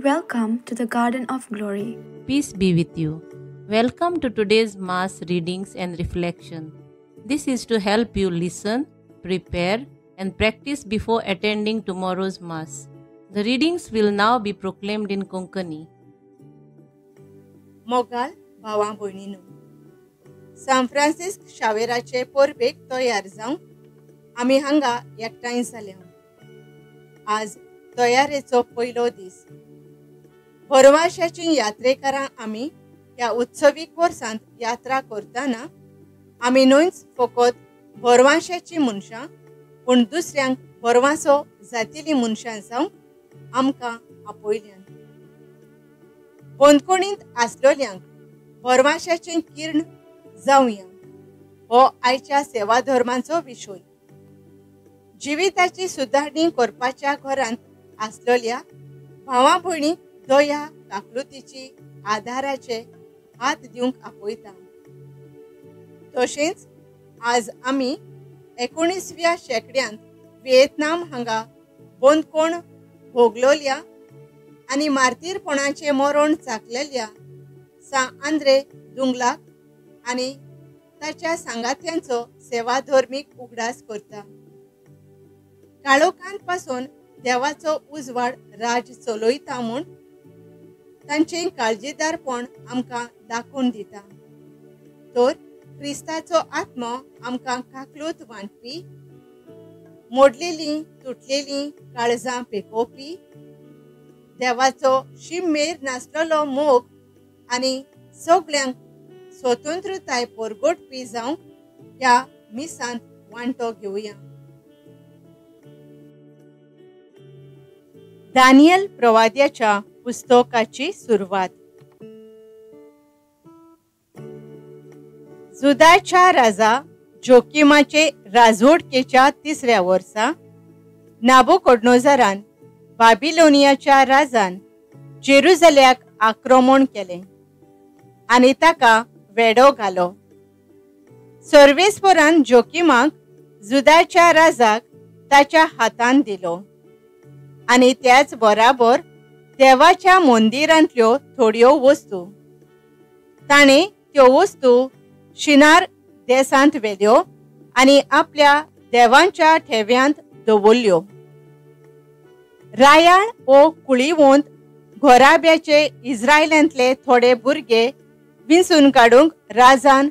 Welcome to the Garden of Glory. Peace be with you. Welcome to today's Mass readings and reflection. This is to help you listen, prepare, and practice before attending tomorrow's Mass. The readings will now be proclaimed in Konkani. मोगाल भावा भयणीनो, सान फ्रांसिस्क शावेराचे परबेक तयार जावंक आमी हांगा एकठांय जाल्या. आज तयारेचो पयलो दीस. भरवाशाची यात्रेकारां आमी ह्या उत्सवीक वर्सांत यात्रा करतना आमी न्हयच फकत भरवाशाची मनशां पूण दुसऱ्यांक भरवासो जातिली मनशां जावंक आमकां आपयल्यान. बंदखणींत आसलेल्यांक भरवाशाचें किर्ण जावया हो आयच्या सेवा धर्माचो विशय. जिविताची सुदारणी करपाच्या घरांत आसलेल्या भावा भयणीक दया काकलुतीची आधाराचे हात दिवंक आपयता. तशेंच आज आमी 19व्या शेंकड्यांत व्हिएतनाम हांगा बंदखण भोगलोल्या आनी मार्तीरपणाचें मरण चाकलेल्या सा आंद्रे दुंगलाक आनी ताच्या सांगात्यांचो सेवाधर्मीक उगडास करता. काळोखांत पासून देवाचो उजवाड राज चलयता म्हूण तांचें काळजीदारपण आमकां दाखोवन दिता. तर क्रिस्ताचो आत्मो आमकां काकलूत वांटपी, मोडलेलीं तुटलेलीं काळजां पेकोवपी, देवाचो शिमेर नासलेलो मोग आनी सगळ्यांक स्वतंत्रताय परगटपी जावंक ह्या मिसांत वांटो घेवया. दानियल प्रवाद्याच्या पुस्तकाची सुरवात. जुदाच्या राजा जोकिमाचे राजवटकेच्या तिसऱ्या वर्सा नाबुकोडनोझरान बाबिलोनियाच्या राजान जेरुजल्याक आक्रमण केलें आनी ताका वेडो घालो. सर्वेस्परान जोकिमाक जुदाच्या राजाक ताच्या हातान दिलो आनी त्याच बराबर देवाच्या मंदिरांतल्यो थोड्यो वस्तू. ताणें त्यो वस्तू शिनार देसांत व्हेल्यो आनी आपल्या देवांच्या ठेव्यांत दवरल्यो. रायाळ वो कुळीवंत घोराब्याचे इस्रायलांतले थोडे भुरगे विंचून काडूंक राजान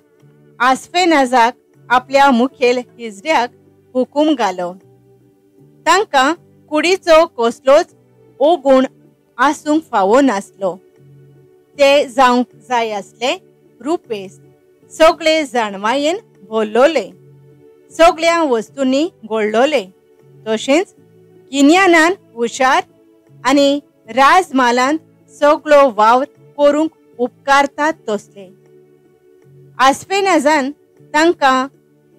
आस्फेनाजाक आपल्या मुखेल हिजड्याक हुकूम घालो. तांकां कुडीचो कसलोच ओगुण आसूंक फावो नासलो. ते जावंक जाय आसले रुपेस्त, सगळे जाणवायेन भरलोले, सगळ्या वस्तूंनी घोळलोले, तशेंच गिन्यानान हुशार आनी राजमालांत सगळो वावर करूंक उपकारतात तसले. आस्फेनाजान तांकां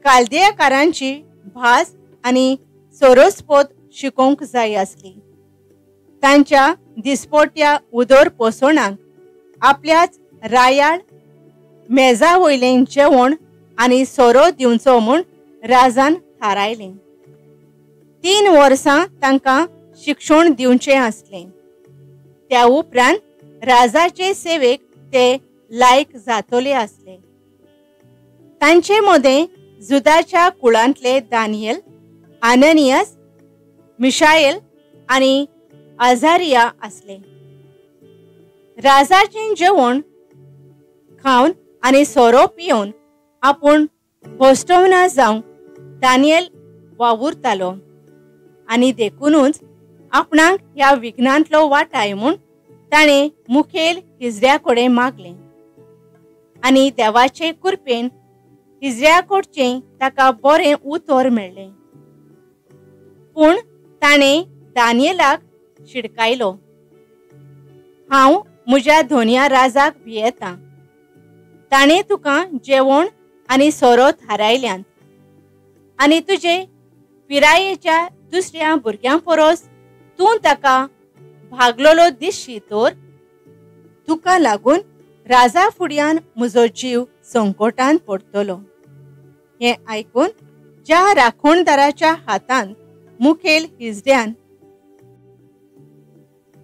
कालदेकारांची भास आनी सोरोस्पोत शिकोवंक जाय आसली. तांच्या दिसपोट्या उदर पोसणाक आपल्याच रायाळ मेजा वयलें जेवण आनी सोरो दिवचो म्हूण राजान थारायलें. 3 वर्सां तांकां शिक्षण दिवचें आसलें. त्या उपरांत राजाचे सेवेक ते लायक जातले आसले. तांचे मदें जुदाच्या कुळांतले दानियल, आननियस, मिशाएल आनी आझारिया आसले. राजाचें जेवण खावन आनी सोरो पिवन आपूण भश्टवना जावंक दानियल वावुरतालो आनी देखुनूच आपणाक ह्या विघ्नांतलो वाटाय म्हूण ताणें मुखेल हिजऱ्या कडेन मागलें आनी देवाचे कृपेन हिजऱ्या कडचें ताका बरें उतर मेळ्ळें. पूण ताणें दानियलाक शिडकायलो, हांव म्हज्या धोनिया राजाक भियेतां. ताणें तुका जेवण आनी सोरो थारायल्यान आनी तुजे पिरायेच्या दुसऱ्या भुरग्यां परस तूं ताका भागलोलो दिसशी तर तुका लागून राजा फुड्यान म्हजो जीव संकटान पडटलो. हें आयकून ज्या राखणदाराच्या हातान मुखेल हिजड्यान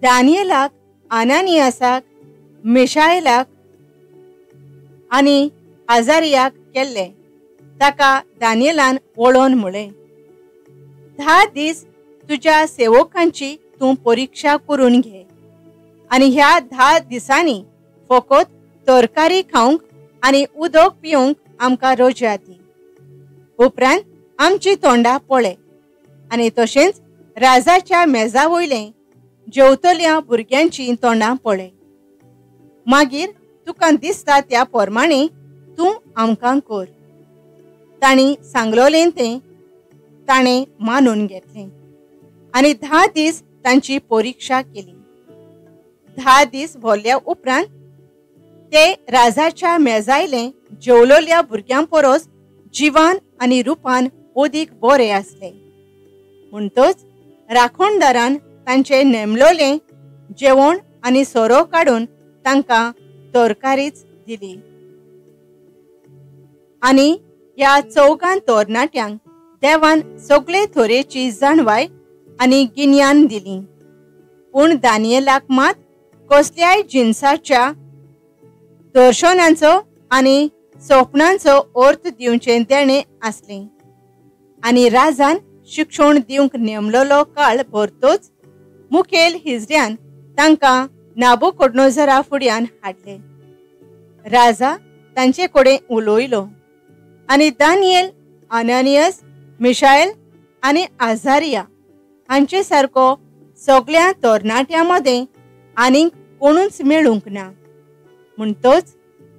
दानियलाक आनानियासाक, मिशायलाक आनी आजारियाक केल्लें ताका दानियलान वळोवन म्हळें, 10 दीस तुज्या सेवकांची तूं परिक्षा करून घे आनी ह्या 10 दिसांनी फकत तरकारी खावंक आनी उदक पिवंक आमकां रजा दी. उपरांत आमची तोंडां पळय आनी तशेंच राजाच्या मेजा वयलें जेवतल्या भुरग्यांची तोंडां पळय. मागीर तुका दिसता त्या प्रमाणे तूं आमकां कर. तांणी सांगलोलें तें ताणें मानून घेतलें आनी 10 दीस तांची परिक्षा केली. 10 दीस भरल्या उपरांत ते राजाच्या मेजायले जेवलोल्या भुरग्यां परस जिवान आनी रुपान अदीक बरे आसले. म्हणटच राखणदारान तांचे नेमलोलें जेवण आनी सोरो काडून तांकां तरकारीच दिली. आनी ह्या 4 तरणाट्यांक देवान सगळे थोरेची जाणवाय आनी गिन्यान दिली. पूण दानियलाक मात कसल्याय जिनसाच्या दर्शनांचो आनी स्वप्नांचो अर्थ दिवचें देणें आसलें. आनी राजान शिक्षण दिवंक नेमलोलो काळ भरतोच मुखेल हिजऱ्यान तांकां नाबुकोडनोझरा फुड्यान हाडले. राजा तांचे कडेन उलयलो आनी दानियल, अनानियस, मिशायल आनी आजारिया हांचे सारको सगळ्या तरणाट्यां मदें आनीक कोणूच मेळूंक ना. म्हणटच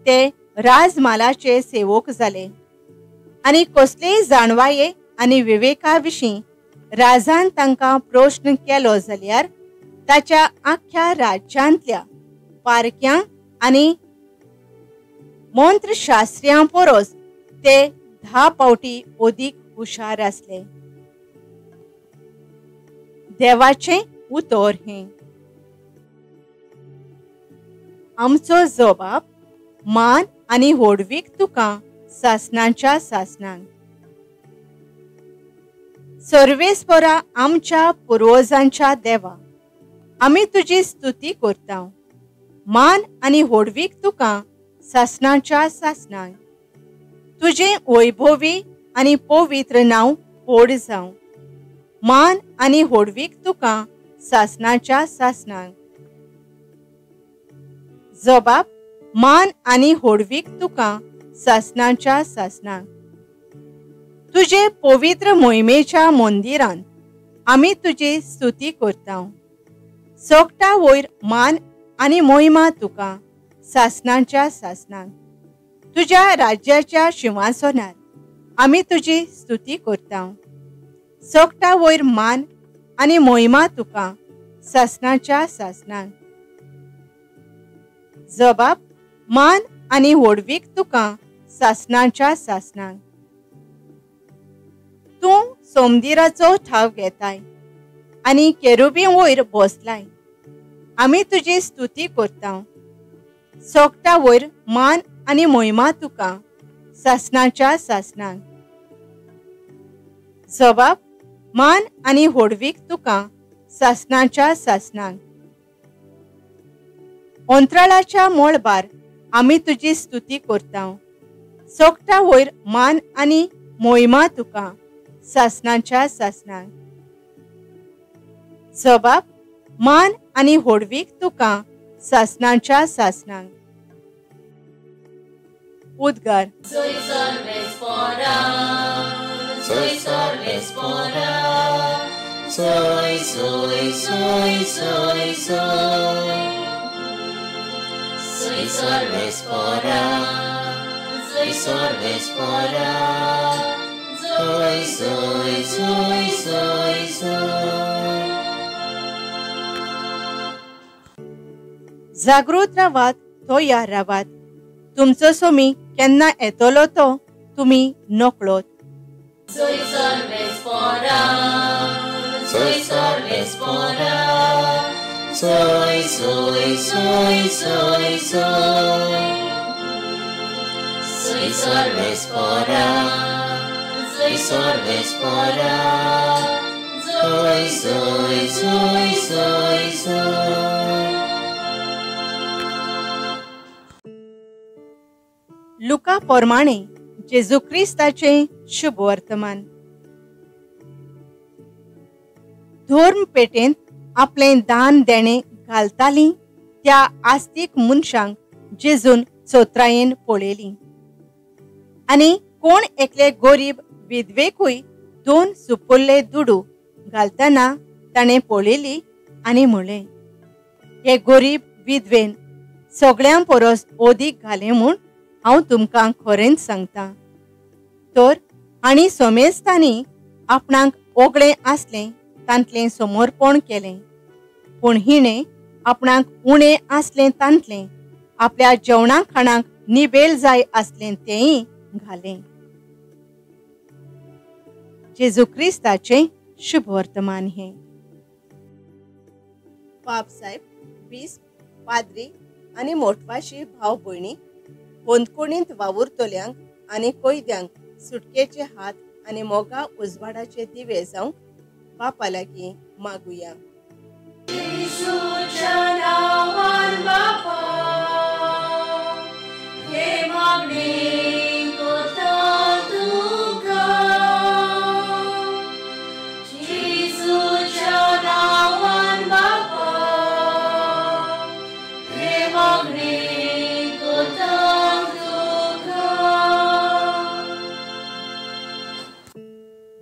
ते राजमालाचे सेवक जाले आनी कसलेय जाणवाये आनी विवेका विशीं राजान तांकां प्रश्न केलो जाल्यार ताच्या आख्ख्या राज्यांतल्या पारक्यां आनी मंत्रशास्त्र्यां परस ते 10 फावटी अदीक हुशार आसले. देवाचें उतर हें. आमचो जबाब मान आनी व्हडवीक तुका सासणाच्या सासणाक. सर्वेस्परा आमच्या पुर्वजांच्या देवा, आमी तुजी स्तुती करता. मान आनी व्हडवीक तुका सासणाच्या सासणाक. तुजें वैभवी आनी पवित्र नांव व्हड जावं. मान आनी व्हडवीक तुका सासणाच्या सासणाक. जबाब मान आनी व्हडवीक तुका सासणाच्या सासणाक. तुजे पवित्र मोहिमेच्या मंदिरान आमी तुजी स्तुती करता. सोगटा वयर मान आनी मोहिमा तुका सासणाच्या सासणाक. तुज्या राज्याच्या शिंवासनार आमी तुजी स्तुती करता. सोगटा वयर मान आनी मोहिमा तुका सासणाच्या सासणाक. जबाब मान आनी व्हडवीक तुका सासणाच्या सासणाक. तूं सोमदिराचो ठाव घेताय आनी केरुबी वयर बसलाय. आमी तुजी स्तुती करता. सोगटा वयर मान आनी मोहिमा तुका सासणाच्या सासणाक. जबाब मान आनी व्हडवीक तुका सासणाच्या सासणाक. अंतराळाच्या मळबार आमी तुजी स्तुती करता. सोगटा वयर मान आनी मोहिमा तुका सासणाच्या सासणाक. जबाब मान आनी व्हडवीक तुका सासणाच्या सासणाक. उद्गार. जागृत रावात, तयार रावात. तुमचो सोमी केन्ना येतलो तो तुमी नकळत. लुका प्रमाणे जेजू क्रिस्ताचें शुभ वर्तमान. धर्म पेटेंत आपलें दान देणें घालतालीं त्या आस्तीक मनशांक जेजून चोत्रायेन पळयलीं आनी कोण एकले गरीब विधवेकूय 2 सुपुल्ले दुडू घालतना ताणें पळयली आनी म्हणलें, हे गरीब विधवेन सगळ्यां परस ओदीक घालें म्हूण हांव तुमकां खरेंच सांगता. तर आनी समेस्तांनी आपणाक ओगळें आसलें तांतलें समर्पण केलें, पूण हिणें आपणाक उणें आसलें तांतलें आपल्या जेवणा खाणाक निबेल जाय आसलें तेंय घालें. जेजू क्रिस्ताचें शुभ वर्तमान हें. बाप साहेब, बीस, पाद्री आनी मोटवाशी भाव भयणी बंदखणींत वावुरतल्यांक आनी कैद्यांक सुटकेचे हात आनी मोगा उजवाडाचे दिवे जावंक बापा लागीं मागुया.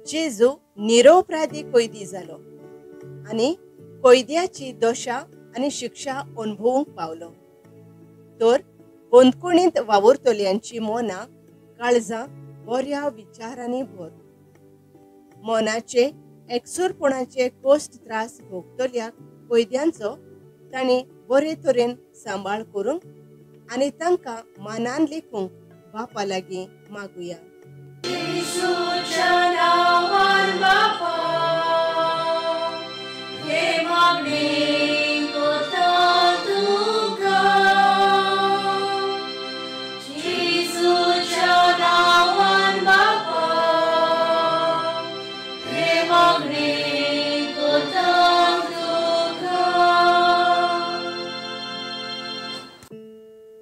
जेजू निरोपराधी कैदी जालो आनी कैद्याची दशा आनी शिक्षा अनुभवूंक पावलो. तर बंदखणींत वावुरतल्यांची मनां काळजां बऱ्या विचारांनी भर. मनाचे एकसूरपणाचे कश्ट त्रास भोगतल्या कैद्यांचो तांणी बरे तरेन सांबाळ करूंक आनी तांकां मानान लेखूंक बापा लागीं मागुया.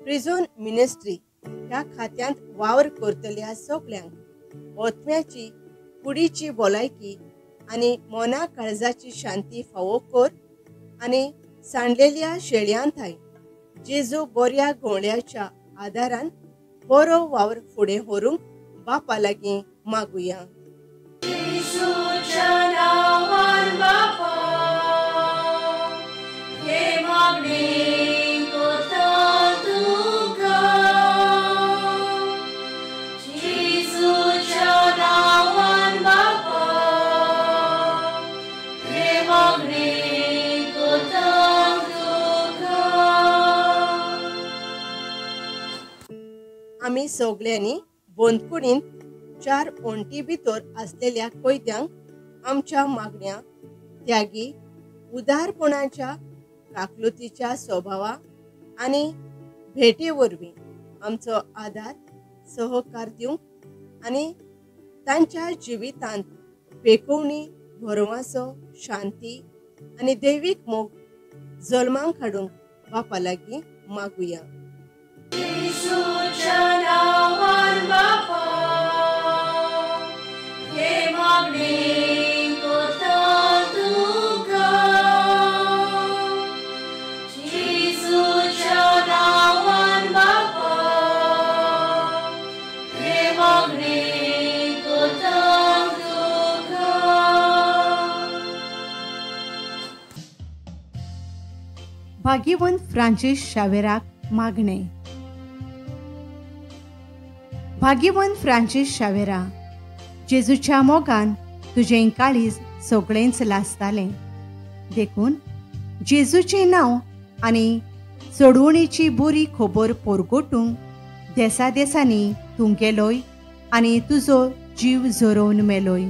प्रिझन मिनिस्ट्री ह्या खात्यांत वावर करतल्या सगल्यांक ओतम्याची कुडीची भलायकी आनी मना काळजाची शांती फावो कर आनी सांडलेल्या शेळयांथाय जेजू बऱ्या घोवळ्याच्या आदारान बरो वावर फुडें व्हरूंक बापा लागीं मागुया. आमी सगल्यांनी बंदखणींत 4 वण्टी भितर आसलेल्या कैद्यांक आमच्या मागण्या त्यागी उदारपणाच्या काकलुतीच्या स्वभावा आनी भेटे वरवीं आमचो आदार सहकार दिवंक आनी तांच्या जिवितांत पेकोवणी, भरवासो, शांती आनी दैवीक मोग जल्मांक हाडूंक बापा लागीं मागुया. भाग्यवंत फ्रांसीस शावेराक मागणे. भाग्यवंत फ्रांसीस शावेरा, जेजूच्या मोगान तुजें काळीज सगळेंच लासतालें, देखून जेजूचें नांव आनी सोडवणेची बरी खबर पोरगोटूंक देसा देसांनी तूं गेलोय आनी तुजो जीव झरोवन मेलोय.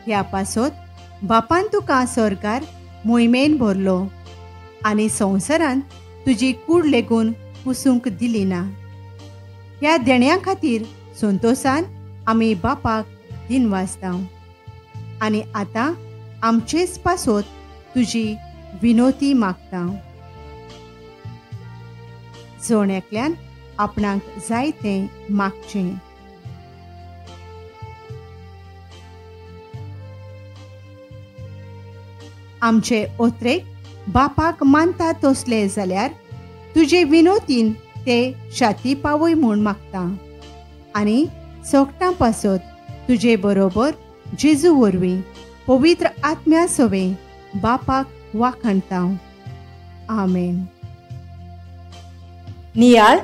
ह्या पासत बापान तुका सरकार मोहिमेन भरलो आनी संवसारान तुजी कूड लेगून पुसूंक दिली ना. ह्या देण्या खातीर संतोशान आमी बापाक दिनवासता आनी आतां आमचेच पासत तुजी विनोती मागता. जण एकल्यान आपणाक जाय तें मागचें. आमचे ओत्रेक बापाक मानता तसले जाल्यार तुजे विनोतीन ते शाती पावय म्हूण मागता आनी सोगटां पासत तुजे बरोबर जेजू वरवीं पवित्र आत्म्या सवें बापाक वाखाणता. आमेन. नियाळ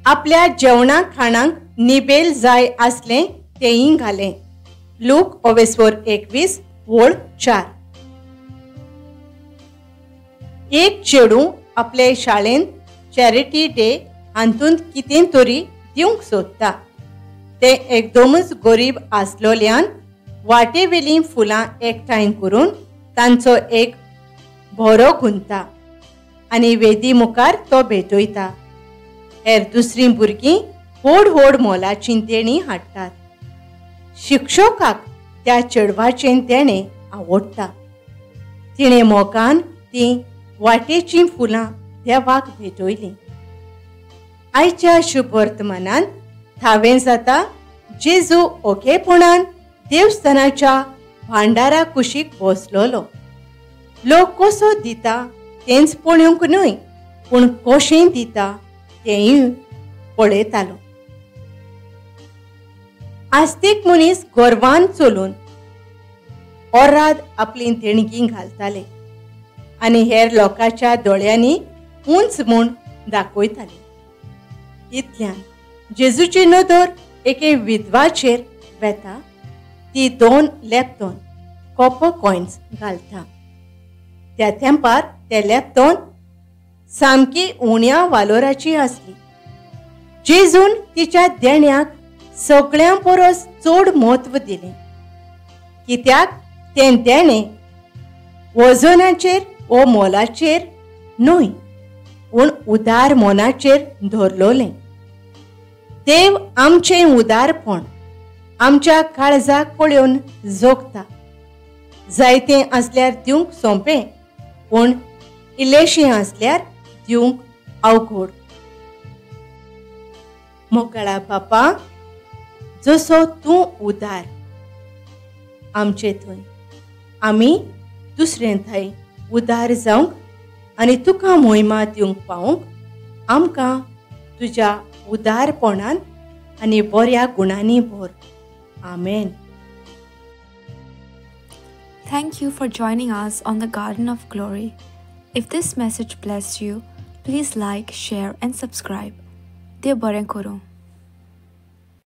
आपल्या जेवणा खाणांक निबेल जाय आसलें तेंय घालें. लूक 21:4. एक चेडूं आपले शाळेंत चॅरिटी डे हातूंत कितें तरी दिवंक सोदता. तें एकदमच गरीब आसलोल्यान वाटेवेलीं फुलां एकठांय करून तांचो एक भोरो गुंता आनी वेदी मुखार तो भेटयता. हेर दुसरीं भुरगीं व्हड व्हड मोलाचीं देणीं हाडटात. शिक्षकाक त्या चेडवाचें देणें आवडटा. तिणें मोगान तीं वाटेचीं फुलां देवाक भेटयलीं. आयच्या शुभवर्तमानान थावें जाता जेजू ओगेपणान देवस्थानाच्या भांडारा कुशीक बसलोलो. लोक कसो दिता तेंच पळोवंक न्हय, पूण कशें दिता तेंय पळयतालो. आस्तीक मनीस गर्वान चलून ओराद आपली देणगी घालताले आनी हेर लोकांच्या दोळ्यांनी उंच म्हूण दाखयताले. इतल्यान जेजूची नदर एके विधवाचेर वेता. ती 2 लेप्तोन कॉपर कॉयन्स घालता. त्या तेंपार ते लेप्तोन सामकी उण्या वालोराची आसली. जेजून तिच्या देण्याक सगळ्यां परस चड म्हत्व दिलें, कित्याक तें देणें वजनाचेर वो मोलाचेर न्हय, पूण उदार मनाचेर धरलोलें. देव आमचें उदारपण आमच्या काळजाक पळोवन जोगता. जायतें आसल्यार दिवंक सोंपें, पूण इल्लेशें आसल्यार दिवंक अवघड. मोगाळा बापा, जसो तूं उदार आमचे थंय, आमी दुसरे थंय उदार जावंक आनी तुका मोहिमा दिवंक पावूंक आमकां तुज्या उदारपणान आनी बऱ्या गुणांनी भर. आमेन. Thank you for joining us on the Garden of Glory. If this message blessed you, please like, share and subscribe. देव बरें करूं.